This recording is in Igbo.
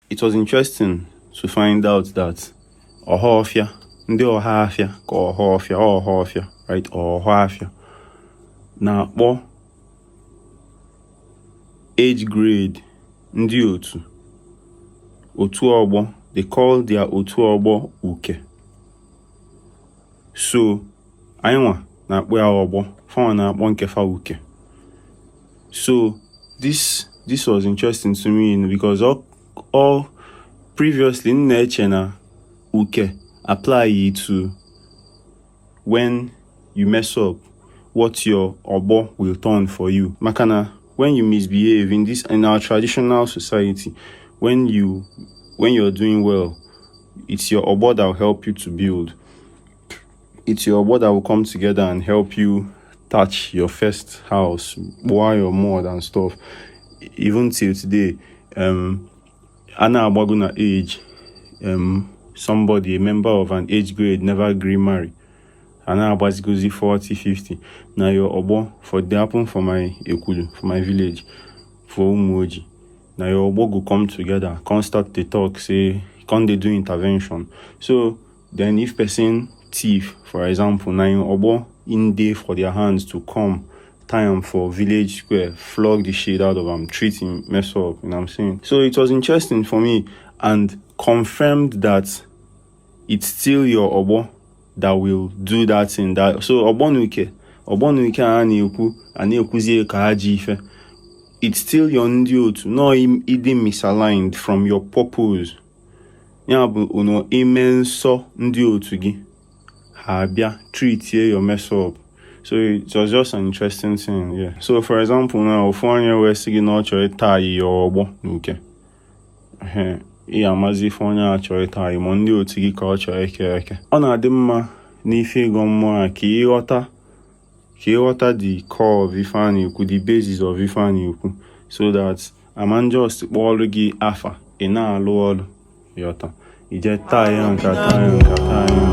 It was interesting to find out that Ọhafịa, ndị Ọhafịa ka Ọhafịa, Ọhafịa, right? Ọhafịa na-akpọ age grade ndị otu otu ọgbọ. They call their otu ọgbọ uke. So anyị nwa na-akpọ ya ọgbọ, fanwa na-akpọ nke fa uke. So this was interesting to me because all previously m na-eche na uke apply to when you mess up, what your ọgbọ will turn for you. Maka na when you misbehave in our traditional society, when you're doing well, it's your ọgbọ that will help you to build. It's your ọgbọ that will come together and help you thatch your first house, buy your mud and stuff. Even till today, a na-agbago na age, somebody, a member of an age grade, never gree marry. A na-agbazigozi 40, 50. Na your ọgbọ, for dey happen for my ekwulu, for my village, for Umuoji. Na your ọgbọ go come together, come start dey talk, say, come dey do intervention. So then if person thief, for example, na im ọgbọ in dey for their hands to come tie am for village square, flog the shit out of am, treat him mess up, you know what I'm saying? So it was interesting for me and confirmed that it's still your ọgbọ that will do that thing. That so ọgbọ na uke, ọgbọ na uke a na-ekwu, a na-ekwuzie ka ha ji ife. It's still your ndị otu no ịdị misaligned from your purpose. Ya bụ unu ime nsọ ndị otu gị ha abịa treatie your mess up. So it was just an interesting thing, yeah. So for example now, ofu onye wee sị gị na ọ chọrọ ịta anyị ya ọgbọ n'uke. Ehe, ị amazi ife onye a chọrọ ịta anyị ma ndị otu gị ka ọ chọrọ eke eke. Ọ na-adị mma n'ife ịgọ mmụọ a ka ịghọta the core of ife a na-ekwu, the basis of ife a na-ekwu, so that ama just kpọọlụ gị afa ị na-alụ ọlụ, ịghọta, ije taa ya nka, taa ya nka, taa ya